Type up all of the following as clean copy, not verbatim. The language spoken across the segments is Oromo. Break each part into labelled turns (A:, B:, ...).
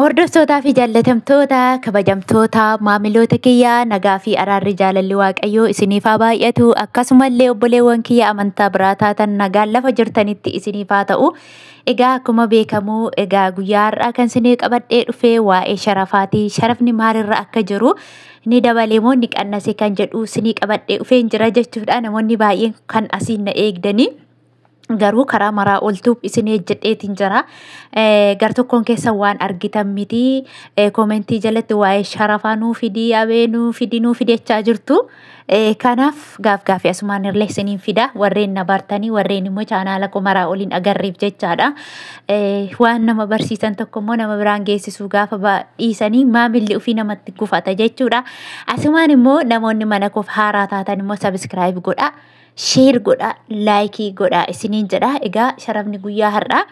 A: Hordoftootaa fi jaallatamtoota kabajamtoota maamiloota kiyyaa, nagaa fi araarri jaalalli Waaqayyoo isiniif haa baay'atu. Akkasumallee obboleewwan kiyya amantaa biraa taatan, nagaan lafa jirtanitti isiniif haa ta'u. Egaa akkuma beekamu, egaa guyyaa har'aa kan isinii qabadhee dhufee waa'ee sharafaati. Sharafni maalirra akka jiru, ni dabalee moo ni qannase kan jedhu isinii qabadhee dhufeen jira jechuudha. Namoonni baay'een kan asiin na eegdanii. Garuu karaa maraa oltuuf isin hojjedheetiin jira. Gar tokkoon keessa waan argitan miti. Koomentii jalatti waa'ee sharafaa nuu fidii, abee nuu fidi, nuu fidi jechaa jirtu. Kanaaf gaaf gaafii asumaan illee isiniin fida. Warreen na bartanii, warreen immoo chaanaala koo maraa oliin agarreef jechaadha. Waan nama barsiisan tokko immoo nama biraan geessisuu gaafa dhiisanii maamilli ofii namatti gufata jechuudha. Asumaan immoo namoonni mana koof haaraa taatan immoo subscribe godhaa, share godha, like godha isiniin jedha. Egaa sharafni guyyaa har'aa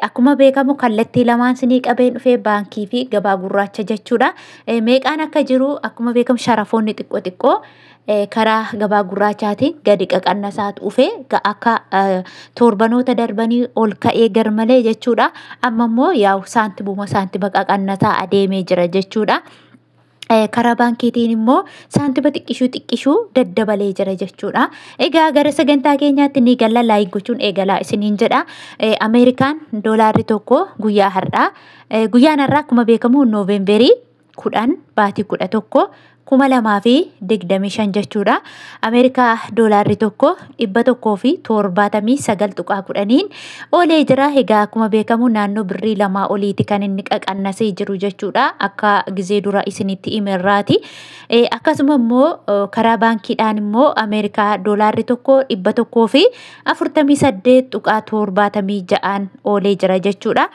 A: akkuma beekamu kallattii lamaan isinii qabeen dhufee, baankii fi gabaa gurraacha jechuudha. Meeqaan akka jiru, akkuma beekamu sharafoonni xiqqoo xiqqoo karaa gabaa gurraachaatiin gadi qaqannasaa dhufee, akka torbanoota darbanii ol ka'ee garmalee jechuudha. Amma immoo yaa'u saantibuma saantiba qaqannasaa adeemee jira jechuudha. Karaa baankiitiin immoo saantiba xiqqishuu xiqqishuu daddabalee jira jechuudha. Egaa gara sagantaa keenyaatti ni galla, like gochuun eegalaa isiniin jedha. Ameerikaan doolaarri tokko guyyaa har'aa, guyyaan har'aa akkuma beekamu Nooveemberii 10, baatii 11, 2025 jechuudha. Ameerikaa doolaarri tokko 179.10n oolee jira. Egaa akkuma beekamu naannoo birrii 2 oliiti kan inni qaqannasee jiru jechuudha. Akka gizee dura isinitti himerraati. Akkasuma immoo karaa baankiidhaan immoo Ameerikaa doolaarri tokko 148.76n oolee jira jechuudha.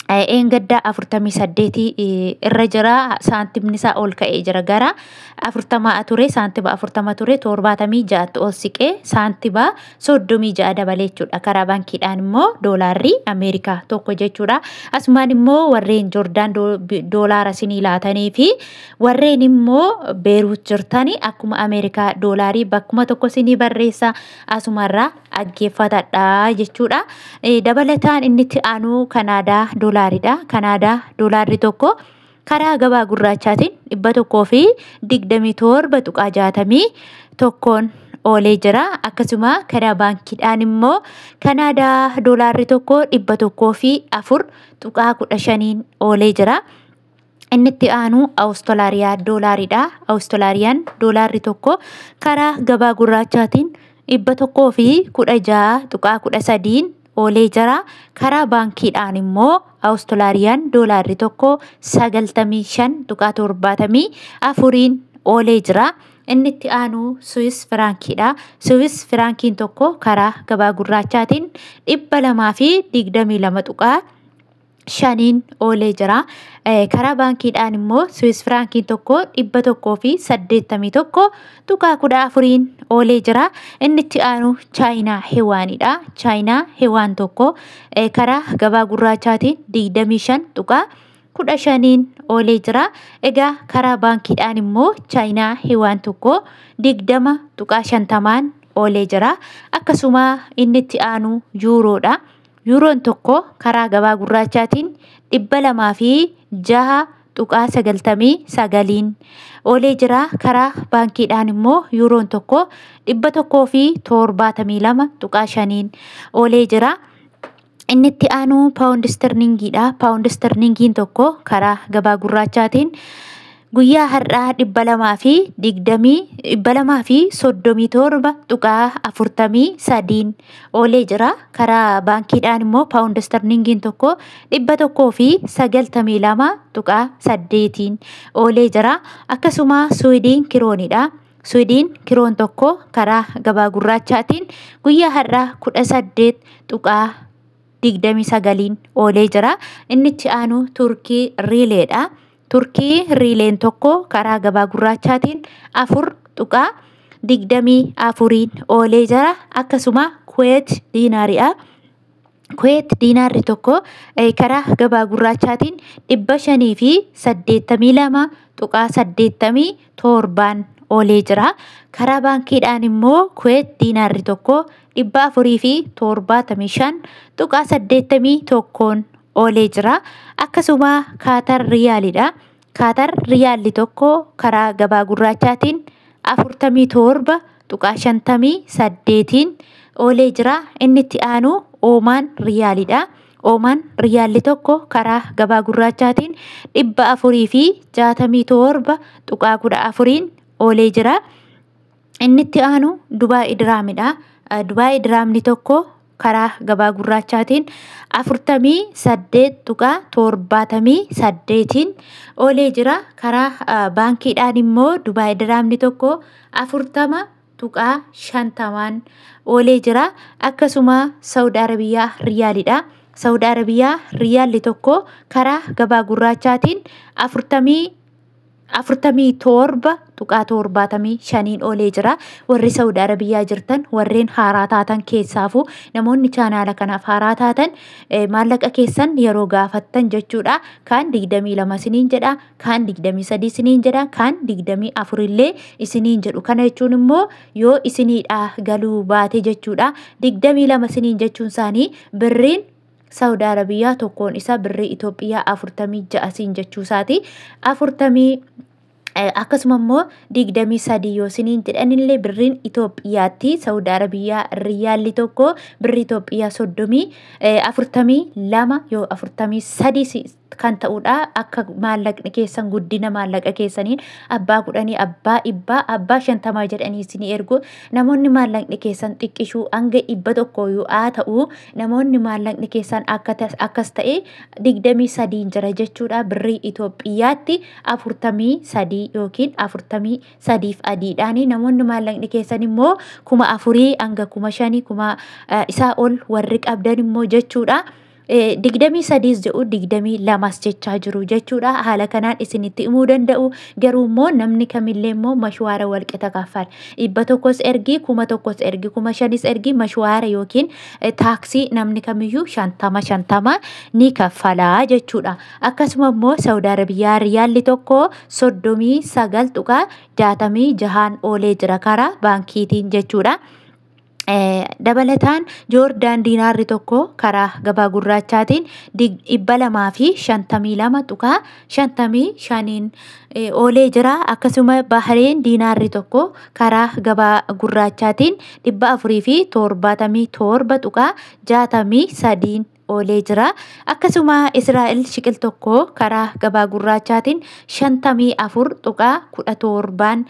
A: Eengaddaa 48 irra jira, saantimni isaa ol ka'ee jira. Gara 40 ture, saantima 40 ture, 76tti ol siqee saantima 36 dabalee jechuudha. Karaa baankiidhaan immoo doolaarri Ameerikaa tokko jechuudha. Asumaan immoo warreen Joordaan doolaara isinii laatanii fi warreen immoo Beeruut jirtanii, akkuma Ameerikaa doolaarii bakkuma tokko isinii barreessa, asumarraa dhaggeeffatadha jechuudha. Dabalataan inni itti aanu Kanaadaa doolaaridha. Kanaadaa doolaarri tokko karaa gabaa gurraachaatiin 127.61n oolee jira. Akkasuma karaa baankiidhaan immoo Kanaadaa doolaarri tokko 104.15n oolee jira. Inni itti aanu Awustiraaliyaa doolaaridha. Awustiraaliyaan doolaarri tokko karaa gabaa gurraachaatiin 116.13n oolee jira. Karaa baankiidhaan immoo Awustiraaliyaan doolaarri tokko 95.74n oolee jira. Inni itti aanu Suwis firaankiidha. Suwis firaankiin tokko karaa gabaa gurraachaatiin 222.5n oolee jira. Karaa baankiidhaan immoo Suwis firaankiin tokko 181.14n oolee jira. Inni itti aanu Chaayinaa Hewaanidha. Chaayinaa Hewaan tokko karaa gabaa gurraachaatiin 25.15n oolee jira. Egaa karaa baankiidhaan immoo Chaayinaa Hewaan tokko 20.50n oolee jira. Akkasuma inni itti aanu Yuuroodha. Yuuroon tokko karaa gabaa gurraachaatiin 206.99n oolee jira. Karaa baankiidhaan immoo yuuroon tokko 172.5n oolee jira. Inni itti aanu paawundi sterlingiidha. Paawundi sterlingiin tokko karaa gabaa gurraachaatiin guyyaa har'aa 220, 237.43n oolee jira. Karaa baankiidhaan immoo paawundi sterlingiin tokko 192.8n oolee jira. Akkasuma Suwidiin kiroonidha. Suwidiin kiroon tokko karaa gabaa gurraachaatiin guyyaa har'aa 18.29n oolee jira. Inni itti aanu Turkii riileedha. Turkii riileen tokko karaa gabaa gurraachaatiin 4.24n oolee jira. Akkasuma Kuweet diinaariidha. Kuweet diinaarri tokko karaa gabaa gurraachaatiin 582.87n oolee jira. Karaa baankiidhaan immoo Kuweet diinaarri tokko 475.81n oolee jira. Akkasuma Kaatar riyaalidha. Kaatar riyaalli tokko karaa gabaa gurraachaatiin 47.58 oolee jira. Inni itti aanu Oomaan riyaalidha. Oomaan riyaalli tokko karaa gabaa gurraachaatiin 467.14 oolee jira. Inni itti aanu Dubaay Diraamidha. Dubaay Diraamni tokko karaa gabaa gurraachaatiin 48.78 oolee jira. Karaa baankiidhaan immoo Dubaay Diraamni tokko 40.50 oolee jira. Akkasuma Saawud Arabiyaa riyaalidha. Saawud Arabiyaa riyaalli tokko karaa gabaa gurraachaatiin 47.75 oolee jira. Warri Saawud Arabiyaa jirtan, warreen haaraa taatan, keessaafuu namoonni chaanaala kanaaf haaraa taatan, maallaqa keessan yeroo gaafattan jechuudha. Kaan 22 isiniin jedha, kaan 23 isiniin jedha, kaan 24 illee isiniin jedhu. Kana jechuun immoo yoo isiniidha galuu baate jechuudha. 22 isiniin jechuun isaanii birriin Saawud Arabiyaa tokkoon isaa birrii Itoophiyaa 46 siin jechuu isaati. 40 akkasuma immoo 23 yoo isiniin jedhanillee birriin Itoophiyaatti Saawud Arabiyaa riyaalli tokko birrii Itoophiyaa 30, 42 yoo 43 kan ta'udha. Akka maallaqni keessan guddina maallaqa keessaniin abbaa 10, abbaa 100, abbaa 50 jedhanii isinii ergu. Namoonni maallaqni keessan xiqqishuu hanga 100 yoo haa ta'u, namoonni maallaqni keessan akkas ta'e 23 jira jechuudha. Birrii Itoophiyaatti 43 yookiin 43 adiidhaani. Namoonni maallaqni keessan immoo 4000 hanga 5000, 5000 isaa ol warri qabdan immoo jechuudha. 23 jedhu, 22 jechaa jiru jechuudha. Haala kanaan isinitti himuu danda'u. Garuu immoo namni kamillee immoo mashwaara walqixa kaffala. 100s ergi, 1000s ergi, 5000s ergi, mashwaara yookiin taaksii namni kamiyyuu 50 50 ni kaffalaa jechuudha. Akkasuma immoo Saawud Arabiyaa riyaalli tokko 39.66 oolee jira karaa baankiitiin jechuudha. Dabalataan Joordaan diinaarri tokko karaa gabaa gurraachaatiin 252.55 oolee jira. Akkasuma Bahareen diinaarri tokko karaa gabaa gurraachaatiin 477.63 oolee jira. Akkasuma Israa'el shiqil tokko karaa gabaa gurraachaatiin 54.17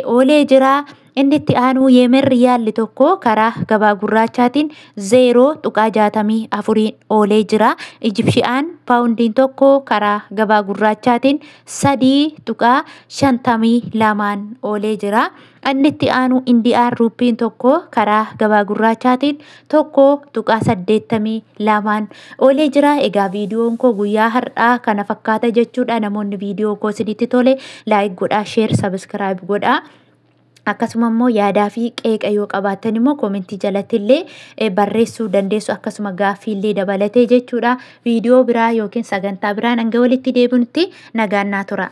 A: oolee jira. Inni itti aanu Yemen riyaalli tokko karaa gabaa gurraachaatiin 0.64 oolee jira. Ijipshiyaan paawundiin tokko karaa gabaa gurraachaatiin 3.52 oolee jira. Inni itti aanu Indiyaan ruuppiin tokko karaa gabaa gurraachaatiin 1.82 oolee jira. Egaa viidiyoon koo guyyaa har'aa kana fakkaata jechuudha. Namoonni viidiyoo koo isinitti tole like godhaa, share, subscribe godhaa. Akkasuma immoo yaadaa fi qeeqa yoo qabaattan immoo koomentii jalatti illee barreessuu dandeessu, akkasuma gaaffii illee dabalatee jechuudha. Viidiyoo biraa yookiin sagantaa biraan hanga walitti deebinutti nagaan naa tura.